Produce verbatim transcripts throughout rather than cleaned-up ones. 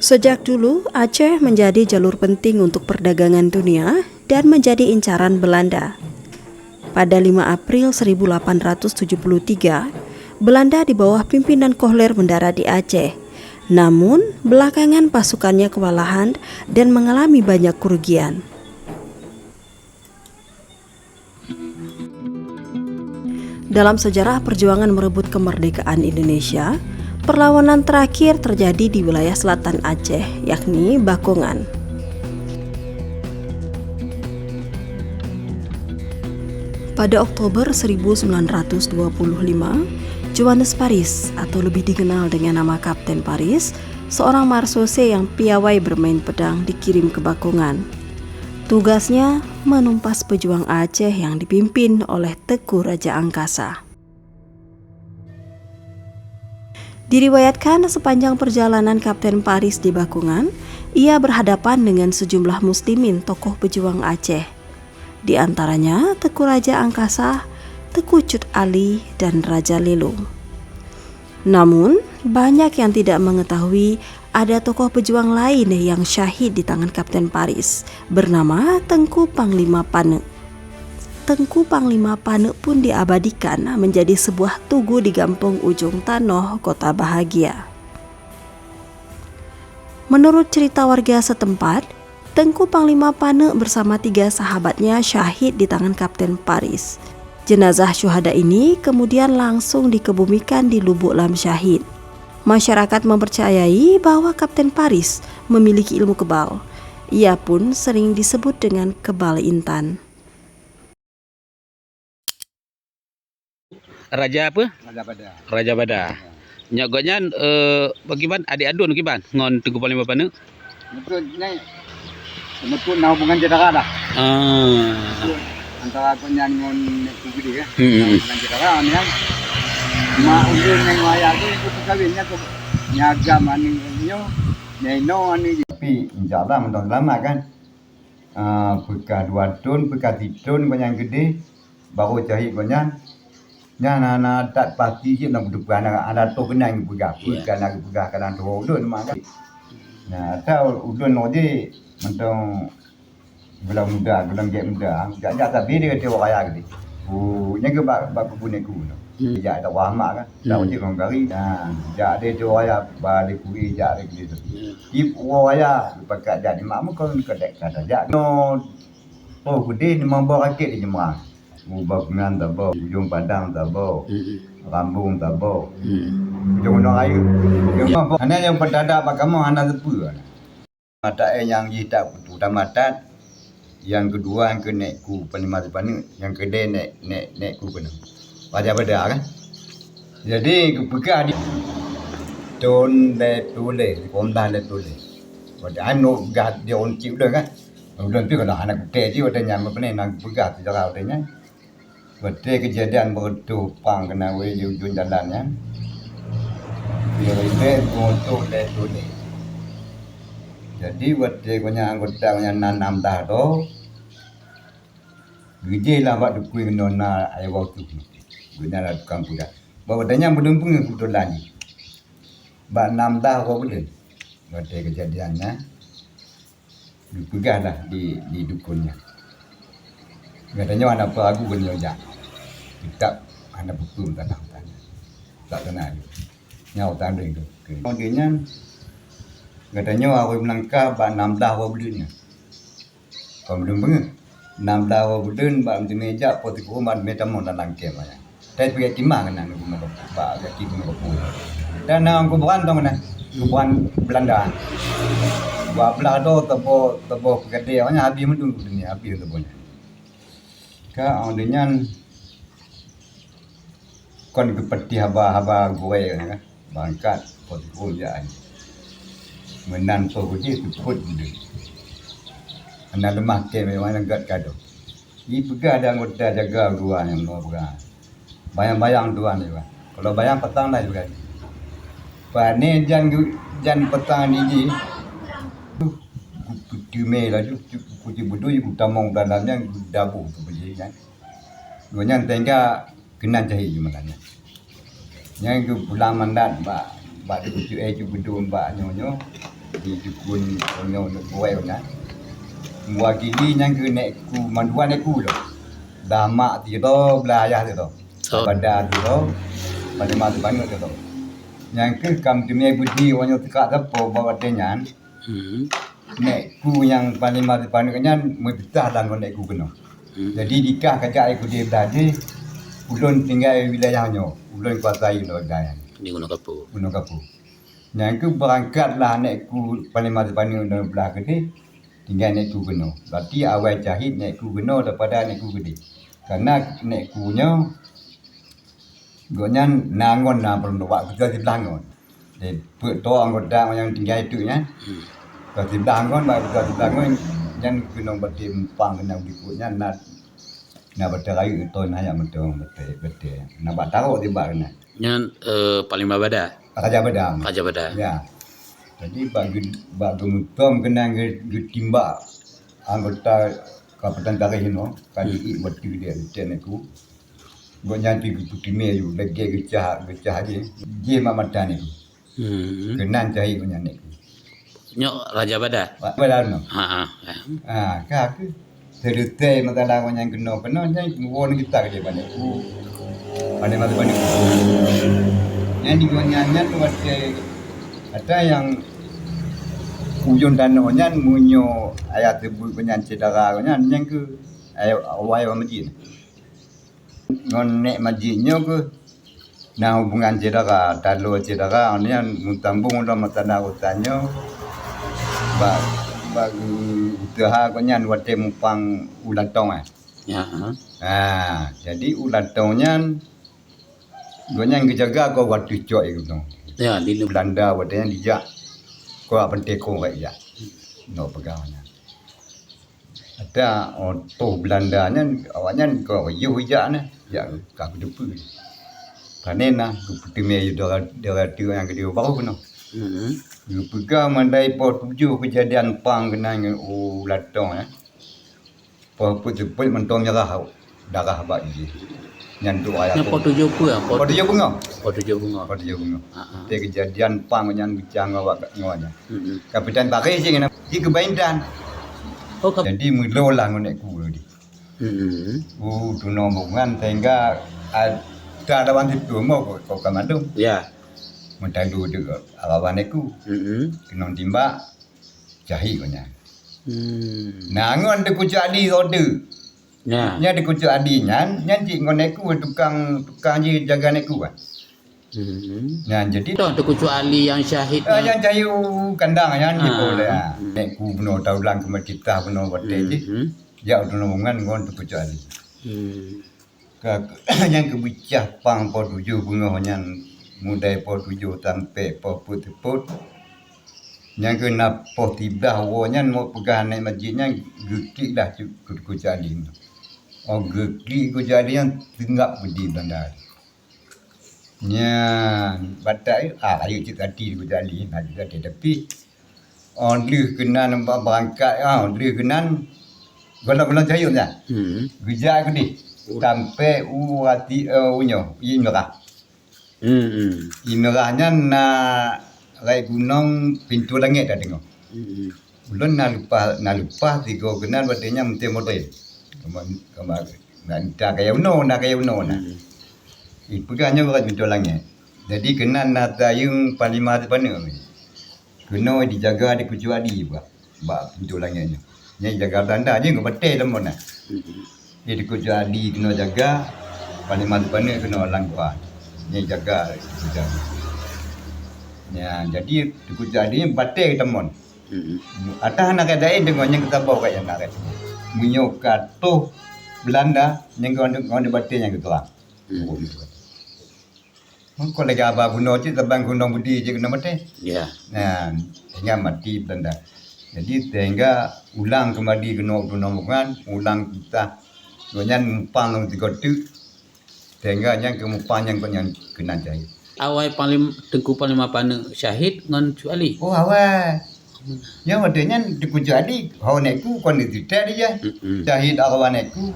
Sejak dulu, Aceh menjadi jalur penting untuk perdagangan dunia dan menjadi incaran Belanda. Pada lima April seribu delapan ratus tujuh puluh tiga, Belanda di bawah pimpinan Kohler mendarat di Aceh. Namun, belakangan pasukannya kewalahan dan mengalami banyak kerugian. Dalam sejarah perjuangan merebut kemerdekaan Indonesia, perlawanan terakhir terjadi di wilayah selatan Aceh, yakni Bakongan. Pada Oktober seribu sembilan ratus dua puluh lima, Johannes Paris, atau lebih dikenal dengan nama Kapten Paris, seorang marsose yang piawai bermain pedang, dikirim ke Bakongan. Tugasnya menumpas pejuang Aceh yang dipimpin oleh Teuku Raja Angkasa. Diriwayatkan, sepanjang perjalanan Kapten Paris di Bakongan, ia berhadapan dengan sejumlah muslimin tokoh pejuang Aceh. Di antaranya Teuku Raja Angkasa, Teuku Cut Ali, dan Raja Lelo. Namun, banyak yang tidak mengetahui ada tokoh pejuang lain yang syahid di tangan Kapten Paris, bernama Tengku Panglima Paneuk. Tengku Panglima Paneuk pun diabadikan menjadi sebuah tugu di Gampông Ujong Tanoh, Kota Bahagia. Menurut cerita warga setempat, Tengku Panglima Paneuk bersama tiga sahabatnya syahid di tangan Kapten Paris. Jenazah syuhada ini kemudian langsung dikebumikan di Lubuk Lam Syahid. Masyarakat mempercayai bahwa Kapten Paris memiliki ilmu kebal. Ia pun sering disebut dengan Kebal Intan. Raja apa? Raja Bada. Raja Bada. Ya. Nyak gobnyan, eh, bagaimana adik adun kiban ngon Tengku Panglima Paneuk? Betul, ni. Betul na hubungan syedara dah. Ah. Antara gobnyan ngon Nek Ku Gede, ya. Hmm. Na hubungan syedara ni kan. Mak ulun nyang raya tu ikut kawin nya tu. Nyagam anu nyo, nyono anu. Tapi insya Allah mantong selamat kan. Ah, peugah dua thon, peugah sitrôn gobnyan keudeh, barô syahid gobnyan. Nyan hana that pasti cit na beuteupeue, hana, hana toh keunan geupeugah. Ya. Peue ka na geupeugah ka na tuho ulôn mak kan. Nah, asai ulôn lôn jih mantong geulam muda, geulam gét muda. Jak-jak sabe dia kata orang raya keudeh. Oh, nyan ke bak, bak kubu Nek Ku tu. Hmm. Jak dak wah mak kan. Hmm. Dak wajib ngon gari. Nah, jak dia tu raya, ba dia kui jak dia keudeh tu. Hmm. Ip uroe raya, pakat jak di mak mukon ka dek ka jak. Nyoe poh gede limong boh rakét di Jeumrang. Ubak Ngan saboh, Ujong Padang saboh, hmm, Rambong saboh. Hmm. Ujong Gunong Rayeuk. Ujong Bang. Hana nyang peudadak bak kamoe hana teupeu. Mata eh nyang jih tak utama that. Nyang keudua nyang keu Nek Ku Panglima Sipaneuk, nyang keudeh Nek, Nek, Nek Ku keunoe. Raja Bada kan. Jadi geupeugah di thon lhèe tujoh lhèe, sikureueng lhèe tujoh lhèe. Watèe anu peugah di ureueng chik ulôn kan. Ulôn pih kalau hana kutem cit watèe nyan, meupeuneh na geupeugah seujarah watèe nyan. Watèe keujadian beureutoh pang keunan wèh di ujong jalan nyan. Di ribèe beureutoh lhèe tujoh lhèe. Jadi watèe gobnyan anggota gobnyan na nam blah droe, geujih lah bak dukui keunoe na ayah Wau Tuh. Gobnyan lah tukang peugah. Bak watèe nyan beudeueng peungeuh keubeutulan jih. Bak nam blah droe buleuen. Watèe keujadian nyan, geupeugah lah di, di dukon nyan. Gata nyoe hana peue ragu keu nyoe jak. Teutap hana peue-peue meutanah-tanah. Tak tanah jih. Nyoe tanah tu. Kemudian nyan, gata nyoe awai meulangkah bak nam blah droe buleuen nyan. Kon buleuen beungeuh. Nam blah droe buleuen bak meuteumé jak, po sikureueng bak meuteumé tamong dalam kèm ayah. Tapi peuet timah keunan keu meurumpok, bak gaki keu meurumpok. Dan na kuburan tong keunan, kuburan Belanda. Dua blah droe teuboh, teuboh peugadée awaknyan habéh meudun keu dunia, habéh teuboh nyan. Ka awaknyan kon geupeuteuh haba-haba gurée nyan kan. Bangkat, pot gom jak ai. Meunan soh beudeh seupôt beudeh. Hana leumah kèe memang gét kado. Ipeugah di anggota jaga dua nyang dua peugah. Bayang-bayang tuan ipeugah. Kalau bayang petang dah ipeugah. Pane jan gu-, jan petang di jih. Kuteumé laju, kuci beudui, kutamong dalam nyan, kudaboh tu beujih nyan. Gobnyan teuga keunan cahé jih meunan nyan. Nyan geupulang mandat bak, bak Teungku Cu'e Cut Beudôn bak nyoe-nyoe. Di dukun nyoe nyoe kuwai na. Mewakili nyang keu Nèk Ku, mandua Nèk Ku lom. Blah mak sidroe, blah ayah sidroe. Oh. Pada sidroe, pada masa banyak sidroe. Nyang keu kam teumé beudi wanyoe teuka sapo bak watèe nyan. Hmm. Nèk Ku nyang paléng masa banyak nyan meupisah lam ngon Nèk Ku keunoe. Hmm. Jadi dikah kajak ai keudeh blah jih, ulôn tinggai wilayah nyoe, ulôn kuasai lom wilayah nyan. Di Gunung Kapu. Gunung Kapu. Nyang keu beurangkat lah Nèk Ku paléng masa banyak ngon blah keudeh, tinggai Nèk Ku keunoe. Berarti awai Syahid Nèk Ku keunoe daripada Nèk Ku keudeh. Karena Nèk Ku nyoe gobnyan na ngon na peurunoe bak keudroe siblah ngon. Di peuet droe anggota nyang tinggai teuk nyan. Hmm. Keudroe siblah ngon, bak keudroe siblah ngon, nyan keunoe berarti muphang keunan dikeue nyan na, na batèe rayeuk, toh na nyang meuteung batèe, batèe. Na bak tarok siblah keunan. Nyan, eh, Panglima Bada? Raja Bada. Raja Bada. Ya. Jadi bak geu-, bak geumeutom keunan geu-, geutimbak anggota Kabupaten Tareh nyoe, ka Hmm. jiék batèe di ateueh Nèk Ku. Gobnyan pih geupeuteumé aju, lagèe geucah, geucah jih, jih mak mata Nèk Ku. Hmm. Keunan cahé gobnyan Nèk Ku. Nyoe Raja Bada? Ba-, Bada nyoe. Ha, ha, ha. Ha, ka keuh. Seuleusoe masalah gobnyan keunoe, keunoe nyan geuwoe ngon kita keudeh bak Nèk Ku. Pandai malu bak Nèk Ku. Nyan di gobnyan nyan watèe ata nyang ujong tanoh nyan meunyoe ayah teubeut gobnyan syedara gobnyan, nyan keuh ayah awai awai masjid. Ngon Nèk Majik nyoe keuh na hubungan syedara, taloe syedara, nyan meusambong lom masa na urusan nyoe bak, bak geu-, useuha gobnyan watèe muphang u Lantong, eh. Ya, ha. Ha, jadi u Lantong nyan gobnyan geujaga keu watèe cok, eh, geutanyoe. Ya, di Belanda watèe nyan dijak keu Pantai Kong rek jak. Nok peugah nyan. Ata, oh, toh Belanda nyan, awaknyan ka yoh jak na, jak ka keudeupeue. Pane na, geupeuteumé dara, dara teuk nyang keudeh baroh keunoe. Hmm. Geupeugah mandai poh tujoh keujadian pang keunan ngon u Lantong, eh. Poh peuet seupôt mantong mirah darah bak jih. Nyan tu ayah Nyan tu. Poh tujoh peue? Poh Poh tujoh beungoh. Poh tujoh beungoh. Poh tujoh beungoh. Ha, ha. Teuh keujadian pang nyan geucah ngon awak ngon nyan. Hmm. Kapitan Tareh cit nyan. Di keu bak intan. Oh, kap- Jadi meulo lah ngon Nèk Ku tadi. Hmm. Uh, tunong bukan sehingga ada lawan situ mau kau, kau kan mandum. Ya. Meutandu tu lawan Nèk Ku. Hmm. Keunong timbak, cahé gobnyan. Hmm. Nah, ngon Teuku Cok Ali roda. Ya. Nyan Teuku Cok Ali nyan, nyan cit ngon Nèk Ku tukang, tukang jih jaga Nèk Ku kan. Hmm. Nyan jadi Toh Teuku Cok Ali nyang syahid Ah, nyan. Nyang cahé u kandang nyan Ah. Boleh. Nèk Ku bunoe taulang keu Makita bunoe watèe Hmm. jih. Jak u Tunong Bungan ngon Teuku Cok Ali. Hmm. Ka, nyang keubeucah pang poh tujoh beungoh nyan, mulai poh tujoh sampoe poh peuet seupôt. Nyang keu na poh siblah woe nyan, mau peugah Nèk Majik nyan geuklik dah cu-, keu, keu Cok Ali. Oh, geuklik keu Cok Ali nyan seungab beudi Belanda. Nyan, batai, ah, rayeuk cit hati keu Cok Ali, na juga tapi Oh, lheueh keunan ba-, beurangkat, ah, lheueh keunan gohlom-gohlom cayong nyan. Hmm. Geujak keudeh. Oh. Sampoe u ati, eh, u nyoe, Ie Mirah. Hmm, hmm. Ie Mirah nyan na rot gunong Pintoe Langét tadeungoe. Hmm, hmm. Ulôn na leupah, na leupah sigoe keunan watèe nyan meuteumé. Kama, kama, na, na kayèe unoe, na kayèe unoe na. Hmm. Ipeugah nyoe rot Pintoe Langét. Jadi keunan na tayeueng Panglima Sipaneuk. Keunoe jijaga di Teuku Cok Ali bak, bak Pintoe Langét nyoe. Nyan jijaga Belanda jih ngon batèe teuma na. Hmm. Di Teuku Cok Ali keunoe jaga, Panglima Sipaneuk keunoe lam gua. Nyan jijaga Teuku Cok Ali. Nyan, jadi Teuku Cok Ali nyan batèe teuma. Hmm. Atah na keuadaan deungon nyang keutaboh ka nyang na keuadaan. Meunyoe ka toh Belanda, nyan ngon, ngon batèe nyang keutuha. Hmm. Meuko lagèe haba bunoe cit, saban keunoe beudi cit keunoe maté. Ya. Nah, sehingga mati Belanda. Jadi, sehingga ulang keumbali keunoe u Tunong Bungan, ulang kisah. Gobnyan muphang lom sigoe teuk. Sehingga nyan keu muphang nyan gobnyan keunan syahid. Awai Panglima, Teungku Panglima Paneuk syahid ngon Cut Ali? Oh, awai. Nyan watèe nyan Teungku Cut Ali, ho Nèk Ku kon di Teuku Cok Ali. Mm-mm. Syahid awai Nèk Ku.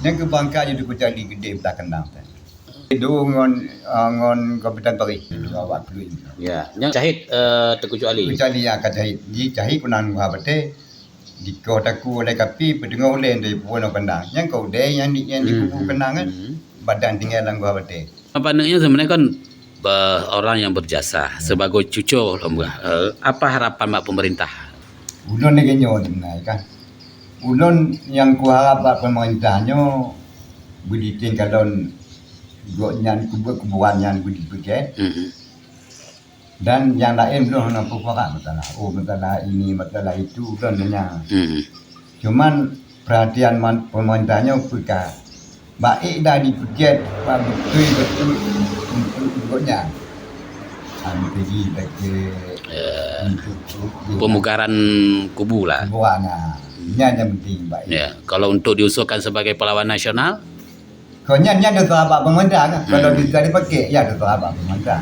Nyan keu bangka jih Teungku Cut Ali keudeh blah kandang. Dua ngon, ah, ngon Kabupaten Paris, dua awak keluarga. Ya, nyang syahid, eh, Teuku Cok Ali. Kecuali yang akan syahid. Di syahid keunan Guha Batée, dikoh takue oleh kapi, peuteungoh ulée dari puwoe nyoe kandang. Nyang keu ulée nyang di, nyang dikubu kandang kan, badan tinggai lam Guha Batée. Apa naknya sebenarnya kan, eh, orang yang berjasa sebagai cucu lom, eh, apa harapan bak pemerintah? Ulôn lagée nyoe sebenarnya kan. Ulôn nyang kuharap bak pemerintah nyoe beuditing kalon gobnyan kubu-, kuburan nyan beudipeugét. Dan nyang laén ulôn hana peue-peue masalah. Oh, masalah ini, masalah itu, ulôn tanya. Cuman perhatian man-, pemerintah nyoe peuka. Baik dah dipeugét, bak beutôi-beutôi untuk gobnyan. Antara bagi untuk, untuk pemugaran kubu lah. Kuburan, nah. Nyan yang penting, baik. Ya, kalau untuk diusulkan sebagai pahlawan nasional? Kau nyan, nyan dah sahabat pemerintah kan. Kalau bisa dipakai, ya dah sahabat pemerintah.